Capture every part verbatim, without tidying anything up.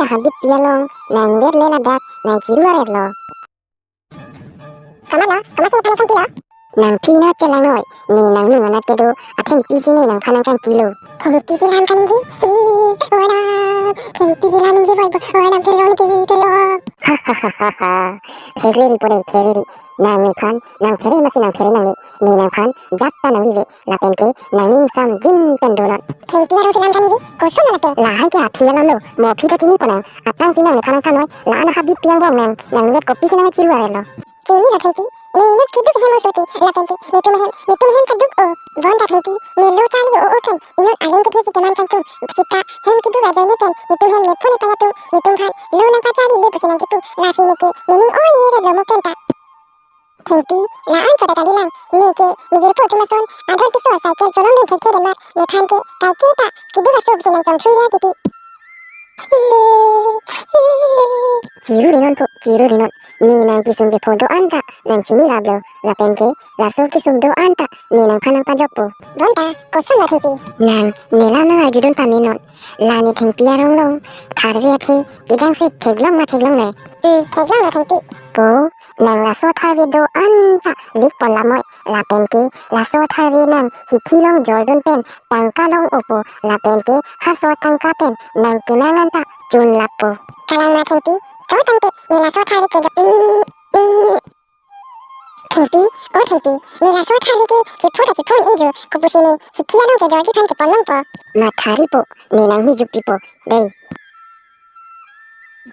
Habitpi along nang vet le ladak nang chiru aret lo. Komatlo, komatsi nephan nang thengpi lo? Nang phi nat chelang noi, ne nangnung anat kedo athengpi si ne nangphan nang thengpi lo. Thengpi si lam kaningje, hi, oi ram, thengpi si lam ningje boy boy, oi ram, thelo ningje, thelo. Ha ha ha ha ha. Thekriri po dei, thekriri. Nang nephan nang phere masi nang phere nangne, ne nangphan jat ta nang vive, lapen ke nangning samjin pen donon. Thengpi arong si lam kaningje, koson lake? Lahai ke aphi alam lo, mo aphi ta chini ponang, aphrangsi nang nephan nang than noi, la-an habitpi angbong nang, nang vet kopisi nang chiru aret lo. Chinilo thengpi, ne inut keduk hem osote, lapen ke netum hem, netum hem keduk o. Bonta thengpi, ne lo charli o o pen, inut aling kethe si keman kangtung, sita hem keduk ajoine pen, netum hem nephu nepei atum, netum aphan lo nangpacharli le pusi nang kipu, lasi neke nening oi-e aret lo mo penta. Thengpi, la-an chot kali lang, neke, mijirpo atum ason, adon piso cycle cholongdun thekthe demat, nephan ke, kaike ta, keduk aso pusi nang chongthui le titi. Chiru ri non po, chiru ri non. Ne nang kesung kepho do-an ta nang chini laplo, lapen ke laso kesung do-an ta ne nangphan nang pajokpo. Bonta, kosonlo thengpi? Nang ne lam nang arjudun pame non. La ne thengpi arong along tharve athe kejangsi theklong ma theklongle? Hmm, theklonglo thengpi. Po, nang laso tharve do-an ta lik pon lamoi, lapen ke laso tharve nang hithi along jordun pen tangka long-opo, lapen ke halaso tangka pen nang kenang an ta chun lappo. Kalang ma thengpi, to tangte ne laso tharve ke jo, mm, mm. Thengpi, o thengpi, ne laso tharve ke chephu ta chephu-un-e jo, kopusi ne hithi along ke jorji aphan kepon longpo? Mathari po, ne nang hi jukpipo dei.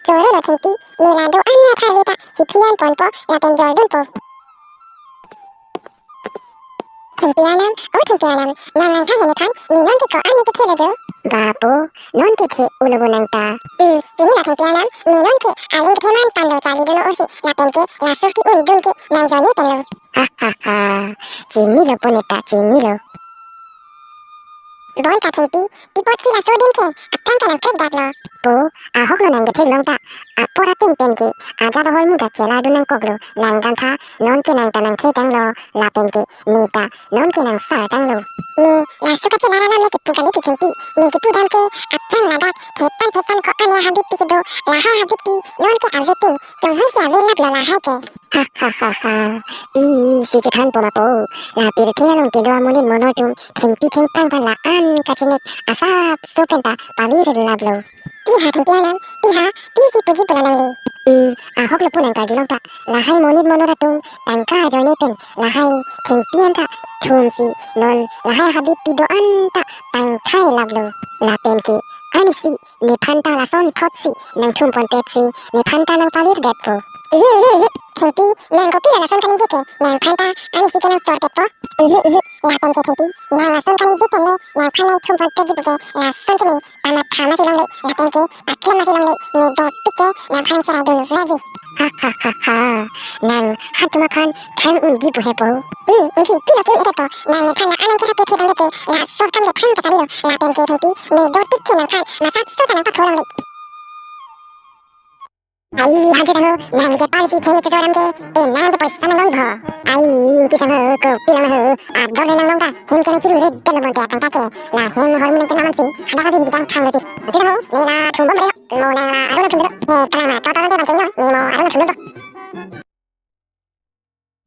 Choro lo thengpi, ne la do-an atharve ta hithi an ponpo, lapen jordunpo. Thengpi alam, o thengpi alam, nang langtha he nephan, ne non ke ko-an ne kethe lo jo? Ba po, non kethe ulo bo nang ta. Hmm, chinilo thengpi alam, ne non ke aling kethe man tanglo charli dolo osi, lapen ke laso ke-undun ke nang ajoine pen lo. Ha ha ha, chinilo po ne ta, chinilo. Bonta thengpi, pi apotsi laso adim ke aphrang ta nang thekdaklo? Po, ahok lo nang kethek long ta, apor apin pen ke ajat ahormu ta chelardun nangkoklo, lang damtha, non ke nang ta nang thek tanglo, lapen ke ne ta non ke nang sar tanglo. Ne laso kachelar alam le kepu kali ke thengpi, ne kepu dam ke aphrang ladak thetan thetan ko-an ahabitpi kedo, lahai habitpi non ke avepin, chonghoi si ave laplo lahai ke. Ha ha ha ha. Pi si chethanpo ma po. La pirthe along kedo amonit monor atum thengpi thengphrang aphan la-an kachenek asapso penta pavir laplo. Pi ha thengpi alam, pi ha, pisi puji pulo nangli? Hmm, ahok lo pu nang karjulong ta. Lahai monit monor atum tangka ajoine pen lahai thengpi an ta thumsi non lahai habitpi do-an ta pangthai laplo. Lapen ke arnisi nephan ta lason thotsi nang thum ponpetsi nephan ta nang palir detpo. Thengpi, nang kopilo lason kaningje ke, nangphan ta arnisi ke nang chor detpo? Lapen ke thengpi, nang lason kaningje pen le nangphan nang thum ponpetji pu ke lason ke ne pamatha masi longle, lapen ke paklem masi longle, ne dotik ke nangphan cheraidun vekji. Ha ha ha ha. Nang hatum aphan thang unji pu he po? Hmm, unji, pilo kim-e detpo. Nang nephan la-an nang kehap kethe tangte ke laso akam ke thang ta kalilo, lapen ke thengpi, ne dotik ke nangphan masat so ta nang patho longle. Ai, hanse tangho, nang ke parsi theng chechor dam ke, penang ke poisa nang longpo. Ai, inti tangho, kopilo ma ho, ador le nang long ta, hem ke nang chiru re detlo bonta tangka ke, la hem ahormu nang kenam ansi, hadak hadi hidi kang thang lo ti. Inti tangho, ne la thum bom re, mo nang la arong thum do, he, kalang ma, to to tangte bang chenglo, ne mo arong thum do.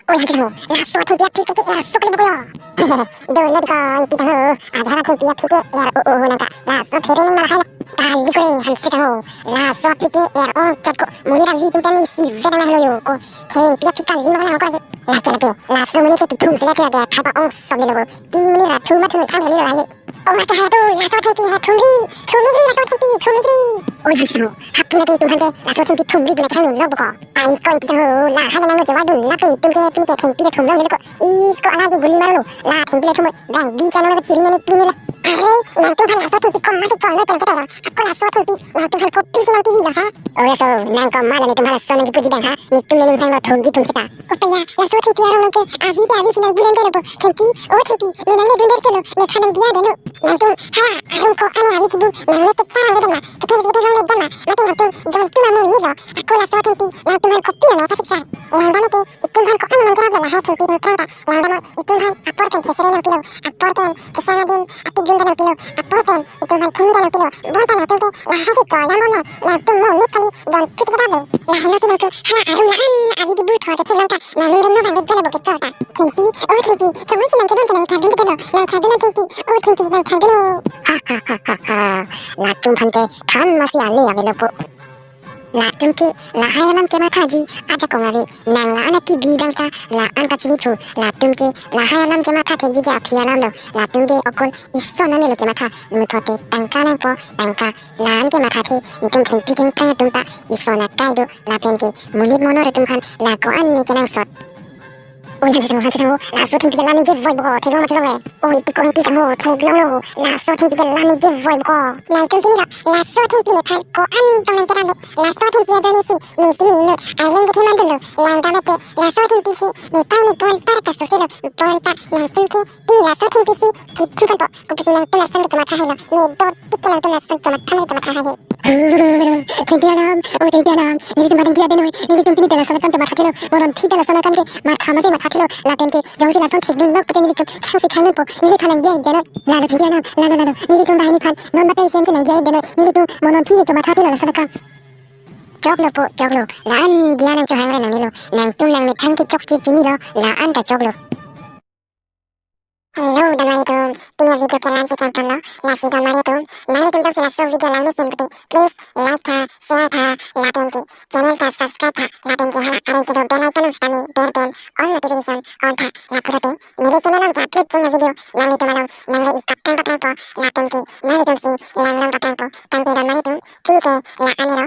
Oi, hanse tangho, laso athengpi aphi ke er suk le buko yo. Dolo diko, inti tangho, ajahak athengpi aphi ke er o o ho nang ta, laso phere nang ma lahai na. Kali kore, hanse tangho, laso aphi ke er ong chot ko, monit avi atum pen isi vet nang lo yo ko. Thengpi aphi kali ma lang ko lake. Lake lake, laso monit ke kethum si lake lake, thapa ong sok le lo ko. Ti monit ra thum ma thum thang kali lo lake. O mate hai tu, laso thengpi hai thumri, thumri laso thengpi, thumri. Oi, hanse tangho, hap tu lake itum aphan ke, laso thengpi thumri pu nang thangnun lo buko. Ai ko inti tangho, lahai nang lo jawab dun lake itum ke, pini ke thengpi le thum longle ko. Isko ala ke guli maro lo. La thengpi le thum, bang di channel lo chiri nani pini le. Are, nangtum aphan laso thengpi komatsi chol noi pen ke tero. Ako laso thengpi, nangtum aphan kopi si nang pilo ha. Oi aso, nang komat netum aphan laso nang kipuji dang ha. Netum nening thang lo thumji thum keta. Opa ya, laso thengpi arong lo ke, avi ke avi si nang bulen dero bo. Thengpi, o thengpi, ne nang le dun der chelo, nephan nang diya deno. Nangtum, ha, arong ko-an avi kibu, nang le kechar nang le dama, ketheng si ketheng nang le dama, mate nangtum, jontu amu ni lo, ako laso thengpi, nangtum aphan kopilo nang pasi char. Nang dam ke, itum aphan ko-an nang kerap lo lahai thengpi thengphrang ta, nang dam, itum aphan apor pen kesere nang pilo, apor pen kesang adim, atip Thengdam pilo, apor pen itum aphan thengdam pilo. Bonta nangtum ke lahai si chor dam bom nang, nangtum mo mit kali don thut kedam lo. Lahai lo si nangtum hala arum la-an ari di bur thor ke theklong ta, nangning ring no vang vek jalo bo kechor ta. Thengpi, o Thengpi, chomoi si nang kedon ke nang thakdun ke lo, nang thakdun lo Thengpi, o Thengpi, nang thakdun lo. Ha ha ha ha ha. Latum aphan ke than masi ale avelo po. Latum ke lahai alam kemathaji ajakong ave, nang la-an a-T V dang ta la-an kachinithu. Latum ke lahai alam kematha thekji ke aphi alam lo. Latum ke okol ison anelo kematha, muthote tangka nangpo, tangka la-an kemathathe. Netum thengpi thengphrang atum ta ison akai do, lapen ke monit monor atum aphan la ko-an ne kenangsot. Oi, hansi semo, hansi semo, laso Thengpi ke la ningje voi boko, theklong ma theklong le. Oi, tiko Thengpi kamo, theklong lo, laso Thengpi ke la ningje voi boko. Nangtum kini lo, laso Thengpi nephan ko-an tong nang kedam le, laso Thengpi ajoine si, ne pini inut arleng kethe mandun lo, langdam ke, laso Thengpi si, nepei nepon par kaso si lo, bonta nangtum ke, pini laso Thengpi si, kithum ponpo, kopisi nangtum lason ke chomatha helo, ne do tik ke nangtum lason chomatha nang chomatha hai. Thengpi alam, o Thengpi alam, nelitum ba Thengpi adenoi, nelitum pini pen lason akam chomatha thelo, monon thik pen lason akam ke matha masi matha thelo, lapen ke jongsi lason thekdun lok pute nelitum thangsi thangdunpo, neliphan nangdiya denoi. Lalo Thengpi alam, lalo lalo, nelitum banghini aphan non batai isi an ke nangdiya denoi, nelitum monon thik chomatha thelo lason akam. Choklo po, choklo, la-an diya nang chohang re nangnelo, nangtum nangmethang ke chokche chinilo, la-an ta choklo. Hello, donmar atum, pini video ke la-an si kangton lo, lasi donmar atum, nanglitum jongsi laso video lang mesen pute, please like tha, share tha, lapen ke channel ta subscribe tha, lapen ke hala areng kedo bell icon sitame ber pen all notification on tha, lapulote neli channel along ke upload cheng a-video nanglitum along nangli-ik kaptang kaptangpo, lapen ke nanglitum si lang long kaptangpo, tangte donmar atum, pini ke la-an lo.